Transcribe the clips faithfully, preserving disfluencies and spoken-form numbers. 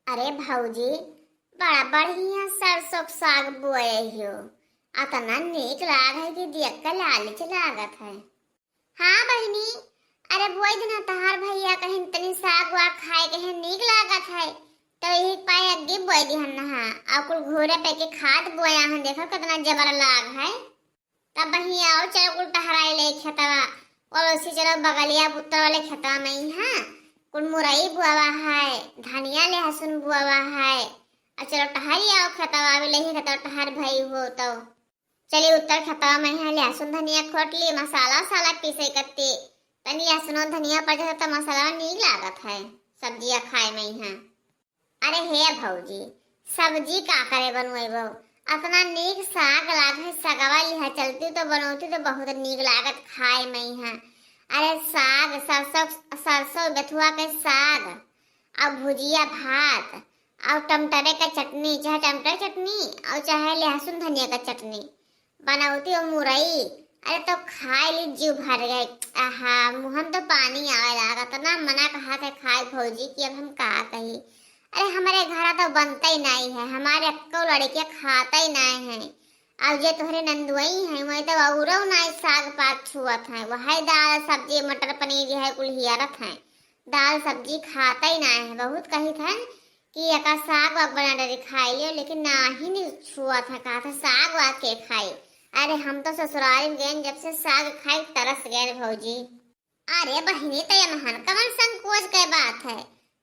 अरे भौजी, बड़ा बढ़िया सरसों क साग बोए हियो। अतना नीक लाग है कि देख के लालिच लागत है। हाँ बहिनी, अरे बोए दिना तहार भैया कहिन तनी साग वाग खाए के है, नीक लागत है, तो यही पाए अग्गी बोए दिहन नहा। और कुल घूरे पे के खाद बोया हन, देखो कितना जबर लाग है। तब बहिनी आओ, चलो कुल टहराई ले खेतवा, और उसी चलो बगलिया उत्तर वाले खेतवा में ही, हाँ, कुल मुरई बोआवा है, धनिया लहसुन बोआवा है, और चलो टहरी आओ खेतवा, अभी लेही खेतवा टहर भई हो तो। चली उत्तर खेतवा में है, लहसुन धनिया खोट ली, मसाला वसाला पीसे कत्ती, तनी लहसुनो धनिया पड़ जाता तो मसाला नीक लागत है सब्जिया खाए में है। अरे हे भौजी, सब्जी का करे बनवेबो? अतना नीक साग लागे, सगवा लिहा चलती तो बनौती तो बहुत नीक लागत खाए में है। अरे साग, सरसों, सरसों बेथुआ के साग, और भुजिया भात, और टमाटरे का चटनी, चाहे टमाटर चटनी, और चाहे लहसुन धनिया का चटनी, बनौती और मुरई, अरे तो खाए ली जीव भर गए। आहा, मुँह में तो पानी आवे लागत, अतना मना कहा थे खाए भौजी कि अब हम का कही। अरे हमारे घर तो बनते ही नहीं है, हमारे अक्को लड़के खाते ही नहीं है। अब जे तोहरे नंदुआई हैं, वही तो औरो नहीं साग पात छुअत हैं, वही दाल सब्जी मटर पनीर है कुल हियरत हैं, दाल सब्जी खाते ही नहीं है। बहुत कही थे कि एका साग वाग बना डरी खाई लियो, लेकिन नाही नी छुआ था, कहा था साग वाग के खाई। अरे हम तो ससुराल में गए, जब से साग खाई तरस गए भौजी। अरे बहिनी, तो ये महान कवन संकोच के बात है?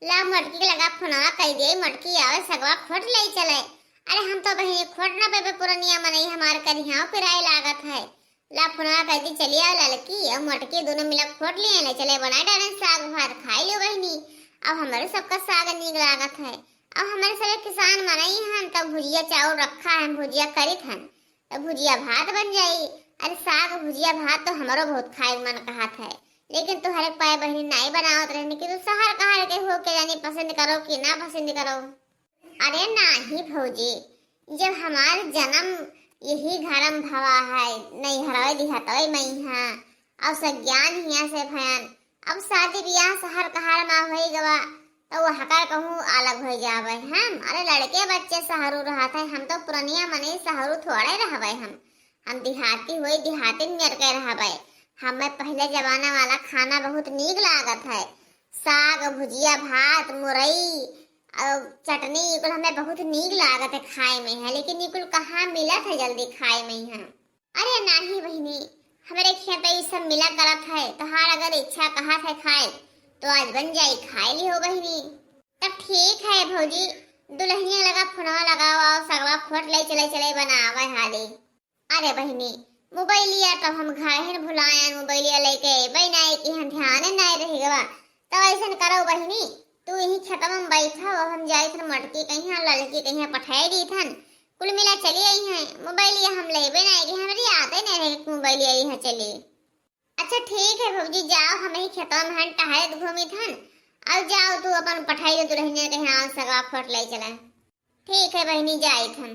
ला मोटकी के लगा फोनवा कह दिए, मोटकी आवे सगवा खोट ले चले। अरे हम तो बहिनी खोट ना पेबे, पुरनिया मनई हमार करिहाव पिराए लागत है। ला फोनवा कह दी, चली आओ ललकी और मोटकी दोनों मिला खोट लिए, ले चले बनाए डालें साग भात खाई लियो बहिनी। अब हमारे सबका साग नीक लागत है। अब हमारे सबे किसान मनई हन, तब भुजिया चाउर रखा है, भुजिया करित हन, तब भुजिया भात बन जाई। अरे साग भुजिया भात तो हमरो बहुत खाए के मन कहत है, लेकिन तोहरे पाए बहिनी नाई बनावत रहने कि तू शहर कहाँ के हो के जानी पसंद करो कि ना पसंद करो। अरे नाही भौजी, जब हमार जन्म यही घर में भवा है, नैहरवे दिहतवे मई है, और सज्ञान हिया से भयन, अब शादी ब्याह शहर कहार मा होई गवा, तो वो हकर कहूँ अलग हो जावे हम। अरे लड़के बच्चे शहरू रहत है, हम तो पुरनिया मने शहरू थोड़े रहबे हम। हम देहाती होई, देहाती नियर के रहबे। हमें पहले जमाना वाला खाना बहुत नीक लागत है, साग भुजिया भात मुरई और चटनी, ये कुल हमें बहुत नीक लागत है खाए में है, लेकिन ये कुल कहाँ मिलत है जल्दी खाए में है। अरे नाही बहिनी, हमरे खेत ई सब मिला करत है, तोहार अगर इच्छा कहत है खाए तो आज बन जाई, खाए ली हो बहिनी। तब ठीक है भौजी, दुल्हनिया लगा फोनवा लगाओ, आओ सगवा खोट ले चले चले बनावे हाली। अरे बहिनी, मोबाइलिया तो हम घर ही न भुलायन, मोबाइलिया लेके अइबे नाई कि हम ध्यान नाई रह गवा। तब ऐसन करो बहिनी, तू यही खेतवा में बैठा हो, हम जाइत हन मोटकी कहिया, ललकी कहिया पठाई दीत हन, कुल मिला चली आई हैं। मोबाइलिया हम लेबे नाई कि हमरी आते नहीं रहे कि मोबाइलिया यहाँ चली। अच्छा ठीक है भौजी, जाओ, हम ही खेतवा में हन टहरत घूमित हन, और जाओ तू अपन पठाई दे दुल्हनिया कहिया सगवा खोट ले चला। ठीक है बहिनी, जाइत हन।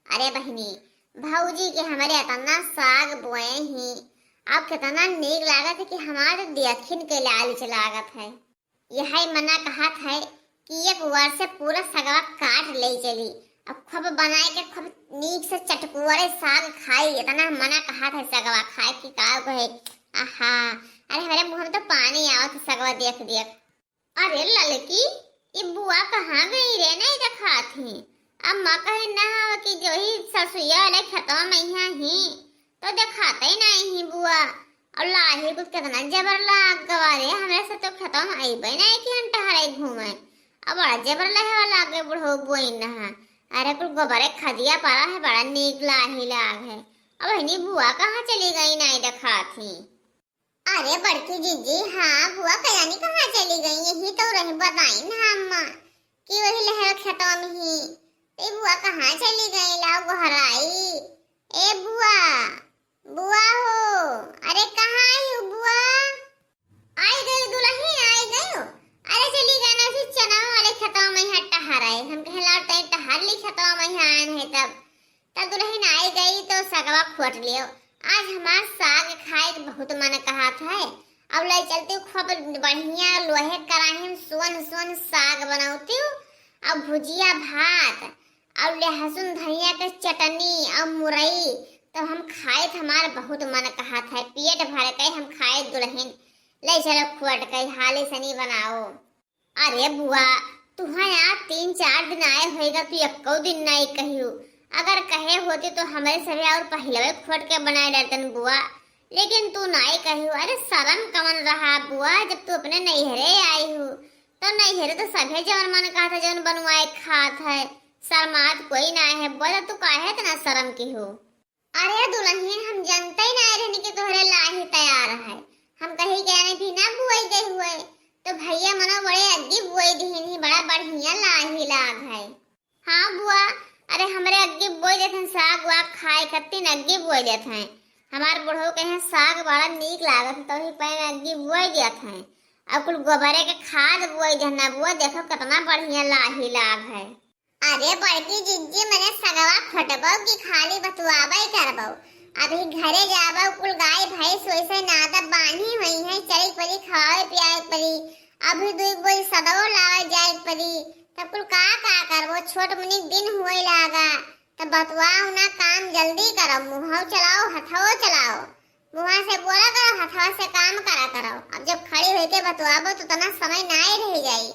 अरे बहिनी, भौजी के हमरे अतना साग बोए ही, अब कितना नीक लागत है कि हमारे देखिन के लालिच लागत है। यही मना कहत है कि एक बार से पूरा सगवा काट ले चली, अब खूब बनाए के खूब नीक से चटकुअरे साग खाई, इतना मना कहत है सगवा खाए कि का कहे। आहा, अरे हमरे मुँह में तो पानी आवत है सगवा देख देख। अरे ललकी, ई बुआ कहाँ गई रे, नहीं देखात ही। अम्मा कहे ना हवा कि जो ही सरसोईया वाले खेतवा में यहाँ ही, तो देखाते ही नहीं ही बुआ। और लाही कुछ कितना जबर लाग गवा रे, हमरे से तो खेतवा में अइबे नहीं कि हम टहरे घूमे। अब बड़ा जबर लहवा लागे बुढ़ऊ बोइन नहा। अरे कुल गोबरे खदिया पड़ा है, बड़ा नीक लाही लाग है। अब इन्हीं बुआ कहाँ चली गई, नहीं देखात ही। अरे बड़की जीजी, हाँ बुआ, कयानी कहाँ चली गई? यही तो रही, बताई ना अम्मा कि वही लहर खेतवा में ही। ए बुआ, कहाँ चली गई? लाओ गोहराई। ए बुआ, बुआ हो, अरे कहाँ आई हो बुआ? आई गई दुल्हन, आई गई हो। अरे चली गई ना, उसी चना वाले खेतवा में यहाँ टहर आए। हम कहे लाओ तई टहर ली, खेतवा में यहाँ आए हैं तब। तब दुल्हन आई गई तो सगवा खोट लियो। आज हमार साग खाए के बहुत मन कहत है। अब ले चलती हूँ खूब बढ़िया लोहे कराही में सोन सोन साग बनौती हूँ। अउर भुजिया भात, अउर लहसुन धनिया के चटनी अउर मुरई, तब हम खाइत, हमार बहुत मन कहत है, पेट भर के हम खाइत दुलहिन। ले चलो खोट के हाली सनी बनाओ। अरे बुआ, तुहाँ आज तीन चार दिन आए होइगा, तू एक्को दिन नाई कहियो। अगर कहे होती तो हमरे सभे अउर पहिलवे खोट के बनाए डालतन बुआ, लेकिन तू नाई कहियो। अरे सरम कवन रहा बुआ, जब तू अपने नैहरे आई हो, तो नैहरे तो सभे जवन मन कहत है, जवन बनवाए खात है, शर्मात कोई नाई है बुआ, तो तू काहे इतना सरम की हो? अरे दुलहिन, हम जनते ही नाई रहनी कि तोहरे लाही तैयार है। हम कही के आने भी ना बोई गई हुए, तो भैया मनो बड़े अग्गी बोई दिहिन ही, बड़ा बढ़िया लाही लाग है। हाँ बुआ, अरे हमरे अग्गी बोई देथन, साग वाग खाए खातिर अग्गी बोई देथन। हमार बुढ़ऊ कहे साग बड़ा नीक लागत है, तो ही पे अग्गी बोई देत हैं। अउर कुल गोबरे के खाद बोई देहन ना बुआ, देखो कितना बढ़िया लाही लाग है। अरे बड़की जिज्जी, मने सगवा खोटबो कि खाली बतुआबे करबो? अभी घरे जाबो, कुल गाय भैंस वैसे नादब बान्ही हुई है, चरे परी, खवावे पियावे परी, अभी दुई बोरी सदवो लावे जाए परी, तब कुल का का करबो? छोट मुनिक दिन हुए लागा, तब बतुआओ ना, काम जल्दी करो, मुँहो चलाओ, हथवो चलाओ। मुँहा से बोला करो, हथवा से काम करा करो। अब जब खड़ी होइके बतुआबो तो उतना समय नाई रह जाई।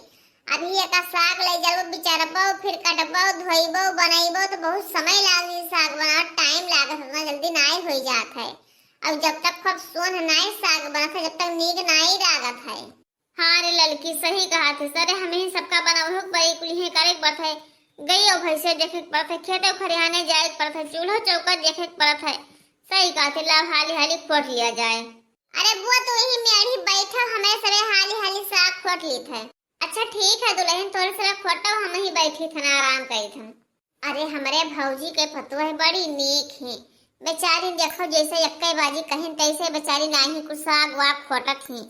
अभी एका साग ले जाबो, बिचारबो, फिर कटबो, धोइबो, बनइबो तो बहुत समय लागी। साग बनावत टाइम लागत, उतना जल्दी नाई होई जात है। अब जब तक खूब सोन नाई साग बनत है, जब तक नीक नाई लागत है। हाँ रे ललकी, सही कहत है। अरे हमही सबका बनावे के पड़ी, कुलिहे करे के पड़त है, गइयो भैंसे देखे के पड़त है, खेते खरिहाने जाए के पड़त है, चूल्हा चौका देखे के पड़त है। सही कहत है, लाओ हाली हाली खोट लिया जाए। अरे बुआ, तू यही मेड़ी बैठो, हमरे सरे हाली हाली साग खोट लीत है। अच्छा ठीक है दुलहिन, तोरे सरे खोटो, हम ही बैठी थन, आराम करी थन। अरे हमरे भौजी के पतोह बड़ी नीक ही, बेचारी देखो जैसे एक्के बाजी कहिन तैसे बेचारी नाही कुछ साग वाग खोटत ही,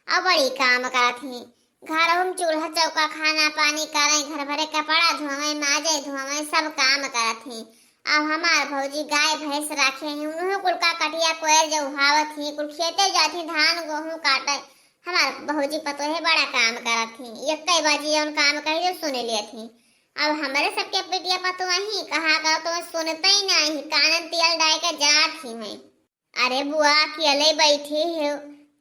अउर बड़ी काम करत ही। घर में चूल्हा चौका, खाना पानी करें, घर भरे कपड़ा धोवे, माजे धोवे, सब काम करत ही। अब हमार भौजी गाय भैंस राखे ही, उन्हों कुल का कटिया कोयर जो उहावत ही, कुल खेते जात ही धान गोहूँ काटे। हमार भौजी पतोहे बड़ा काम करत ही, एक्के बाजी जौन काम कही जो सुन लेत ही। अब हमरे सबके बिटिया पतोही कहा का तो सुनते ही नाही, कानन तेल डाल के जात ही हैं। अरे बुआ, अकेले बैठी हो,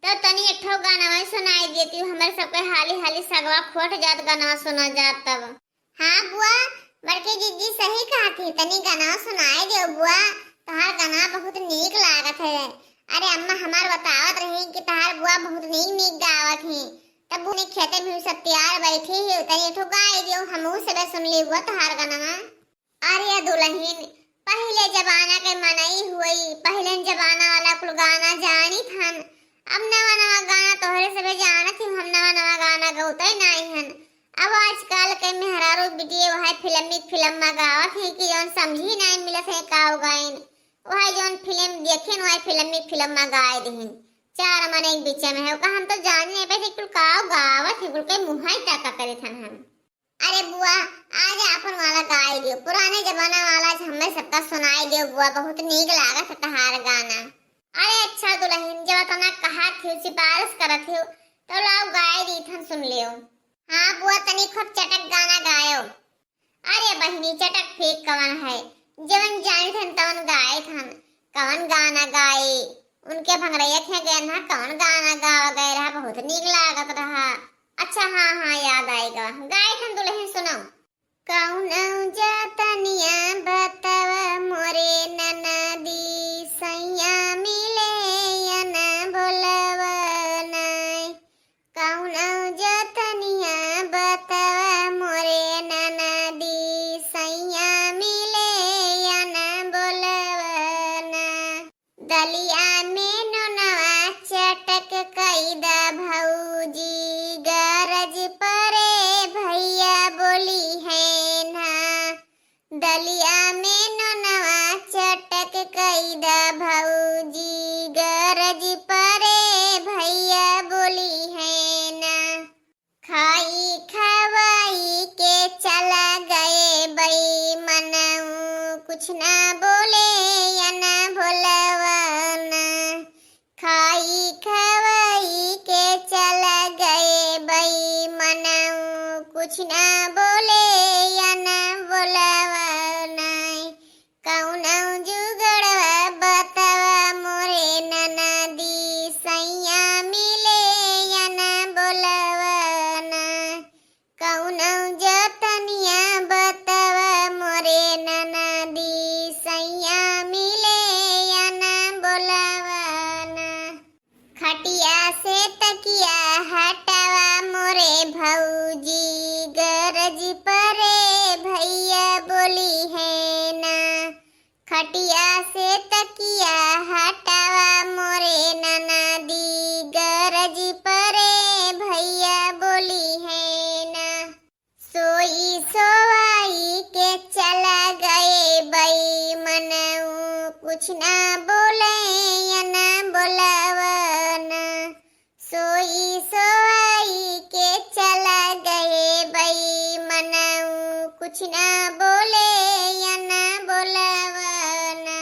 तो तनी एक ठो गाना सुनाई देती हो, हमरे सबके हाली हाली सगवा खोट जात, गाना सुना जात तब। हाँ बुआ, बड़के जिज्जी सही कहत ही, तनी गाना सुनाई देउ बुआ, तहार गाना बहुत नीक लागत है। अरे अम्मा हमार बतावत रही कि तहार बुआ बहुत नीक नीक गावत ही, तब उन्हें खेते में सब तैयार बैठी ही, तनी एक ठो गाई देउ, हमहू सबे सुन ली बुआ तहार गाना। अरे दुलहिन, पहिले जमाना के मनई हुई, पहिले जमाना वाला कुल गाना जानी थन। अब नवा नवा गाना तोहरे सबे जानत ही, हम नवा नवा गाना गौते नाई हन। अब आजकल के मेहरारू बिटिया वह फिल्मी फिल्म में गावत ही कि जौन समझी नाई मिलत है काऊ गाइन, वह जौन फिल्म देखिन वह फिल्मी फिल्म में गाए दिहिन। चार मन एक बीच में है, ओका हम तो जानी नहीं पाए कुल काऊ गावत ही, कुल के मुहाई तक करे थन हम। अरे बुआ, आज आपन वाला गाई दियो, पुराने जमाना वाला आज हमें सबका सुनाई दियो बुआ, बहुत नीक लागत है तहार गाना। अरे अच्छा दुलहिन, जब इतना कहत ही, सिफारिश करत ही, तो लाओ गाई दी थन सुन लियो। हाँ बुआ, तनी खूब चटक गाना गायो। अरे बहिनी, चटक फेंक कवन है, जवन जानी थन तवन गाए थन। कवन गाना गाए? उनके भंगरैया के गए ना, कवन गाना गावा गए रहा, बहुत नीक लागत रहा। अच्छा, हाँ, हाँ, याद आएगा, गाए थन दुलहिन, सुनो। कौनो जातनिया बतवा मोरे ननदी, सैया मिले या ना बोलवा नाय। कौनो जातनिया बतवा मोरे ननदी, सैया मिले या ना बोलवा ना। दलिया में नोनवा चटक कई दा भौजी, गरज परे भैया बोली है ना। दलिया में नोनवा चटक कई दा भौजी, गरज परे भैया बोली है ना। खाई खवाई के चला गए बई मनऊ, कुछ ना बोले या ना बोलवा ना। खाई खवाई के चला गए बई मनऊ, कुछ ना बोले जतनिया बतवा मोरे ननदी, सैया मिले या ना बोलवा ना। खटिया से तकिया हटावा मोरे भौजी, गरज परे भैया बोली है ना। खटिया से तकिया हटावा मोरे ननदी, गरज परे भैया बोली है ना। सोई सोवाई के चला गए बई मनऊ, कुछ ना बोले या ना बोलवना। सोई सोवाई के चला गए बई मनऊ, कुछ ना बोले या ना बोलवना।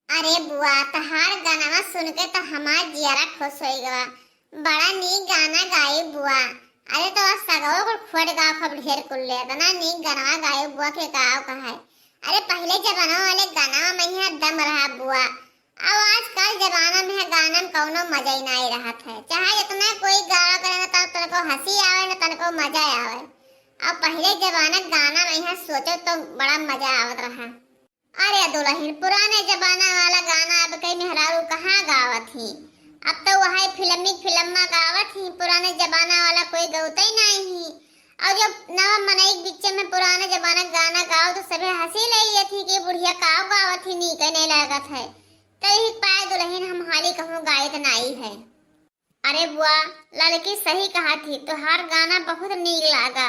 अरे बुआ, तहार गाना सुन के तो हमार जियारा खुश हो गवा। बड़ा नीक गाना गाई बुआ। अरे तो आज सगवा कुल खोट गाँव खबर ढेर कुल ले, इतना नीक गाना गाई बुआ के गाँव का है। अरे पहले जमाना वाले गाना में यहाँ दम रहा बुआ। अब आजकल जमाना में है गाना में कौनो मजा ही नहीं रहत है, चाहे जितना कोई गावा करे ना, तब तनको हंसी आवे ना तनको मजा आवे। अब पहले जमाना गाना में यहाँ सोचो तो बड़ा मजा आवत रहा। अरे दुलहिन, पुराने जमाना वाला गाना अब कई मेहरारू कहाँ गावत ही? अब तो वही फिल्मी फिल्मा गावत ही, पुराने जमाना वाला कोई गौते ही नहीं ही। और जब नवा मनई के बीच में पुराने जमाना के गाना गाओ तो सभे हंसी ले लेत ही कि बुढ़िया का गावत ही, नीक नहीं लागत है। तो यही पाए दुलहिन हम हाली कहूँ गायत नाई है। अरे बुआ, लड़की सही कहा थी, तोहार गाना बहुत नीक लागा,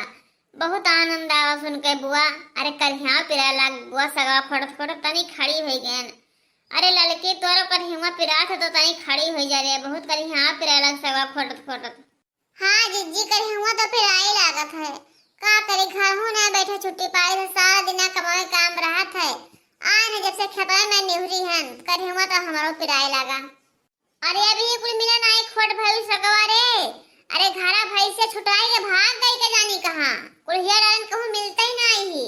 बहुत आनंद आवा सुन के बुआ। अरे करिहा पिराए लाग बुआ, सगवा खोटत खोटत तनी खड़ी हो गयन। अरे लड़की, तोरो करिहुआ पिरात है तो तनी खड़ी हो जा रे, बहुत करिहा पिराए लाग सगवा खोटत खोटत। हाँ जिज्जी, करिहुआ तो पिराए लागत है। का करी, घर हूँ ना बैठे छुट्टी पाई है, सारा दिना कमाए काम रहत है। आए न जब से खेतवा में निहुरी हन, करिहुआ तो हमारो पिराए लागा। अरे अभी कुल मिला नाई खोट भइल सगवा रे। अरे घरा भैंसिया छुटाई के भाग गई के जानी कहाँ। कुल हिया डालन कहूँ मिलते ही नाई ही।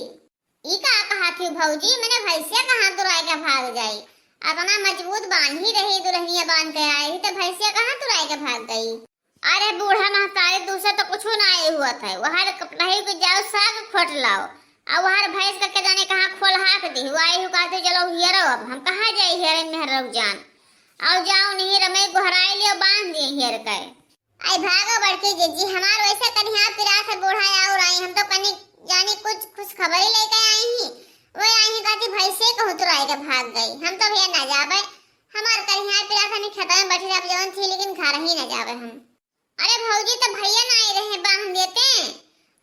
ई का कहा थी भौजी, मने भैंसिया कहाँ तुराई के भाग जाई? अतना मजबूत बांधी रही, दुलहिनिया बांध के आई ही, तो भैंसिया कहाँ तुराई के भाग गई? अरे बूढ़ा महतारी, दूसरा तो कुछ ना आए हुआ था, वहार कपड़ाही के जाओ साग खोट लाओ, और वहार भैंस का के जाने कहाँ खोल हाथ दी हुआ, आई हु कहते चलो हियरो, अब हम कहाँ जाए हियरे मेहर रुक जान। और जाओ नहीं रमे गोहराई लियो, बांध दिए हियर के। आई भागो बड़की जिज्जी, हमार वैसे कन्हिया पिरात है बूढ़ा और आई, हम तो कनी जानी कुछ खुशखबरी लेके आई ही। वो आई ही कहती भैंसे कहूँ तुराई के भाग गई, हम तो भैया ना जाबे। हमार कन्हिया पिरात है, खेत में बैठी रह जवन थी, लेकिन घर ही ना जाबे हम। अरे भौजी, तो भैया ना आए रहे बांध देते।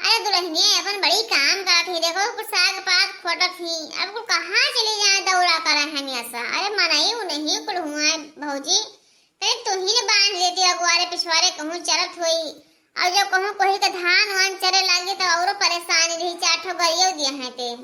अरे दुलहिनिया अपन बड़ी काम करत ही, देखो कुछ साग पात खोटत ही, अब कुल कहाँ चली जाए दौड़ा करे हनिया सा। अरे मनई उ नहीं कुल हुआ है भौजी, तनी तू ही ने बांध देती, अगुआरे पिछवारे कहूँ चरत होई, और जब कहूँ कोई के धान वान चरे लागे तो औरो परेशान रही, चार ठो गरियो दिया है ते।